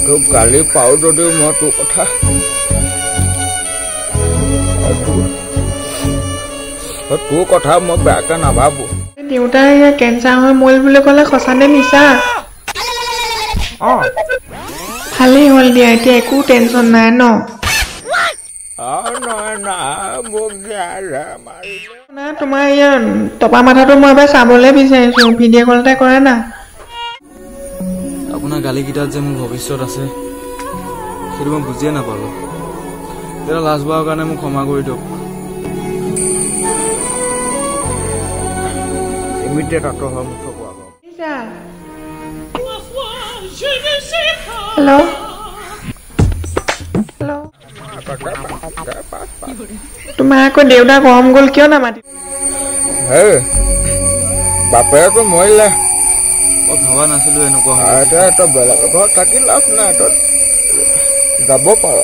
তোক গালি পাওঁ যদিও মই তোৰ কথা, তোৰ কথা মই বেয়াকে নাভাবো। দেউতাৰ ইয়াৰ কেঞ্চাৰ হৈ মৰিল বুলি ক'লে, সঁচা নে মিছা? অঁ। ভালেই হ'ল দিয়া, এতিয়া একো টেনচন নাই ন? নহয় নহয়, মোক মাৰিলে না। তোমাৰ ইয়াৰ টপা মাথাটো মই এবাৰ চাবলৈ বিচাৰিছো, ভিডিঅ' কল এটা কৰা না। আপোনাৰ গালিকেইটাত যে মোৰ ভৱিষ্যত আছে, সেইটো মই বুজিয়ে নাপালোঁ। তেতিয়া লাষ্টবাৰৰ কাৰণে মোক ক্ষমা কৰি দিয়ক। ইমিডিয়েট আঁতৰ হয় মোৰ চকুৰ আগত। Hello, hello. তোমাৰ আকৌ দেউতা গৰম গ'ল, কিয় নামাতি? হেই, বাপেৰেতো মৰিলে। মই ভবা নাছিলো এনেকুৱা হ'ব। এতিয়া তই বেলেগৰ ঘৰত থাকি লাভ নাই, তই যাব পাৰ।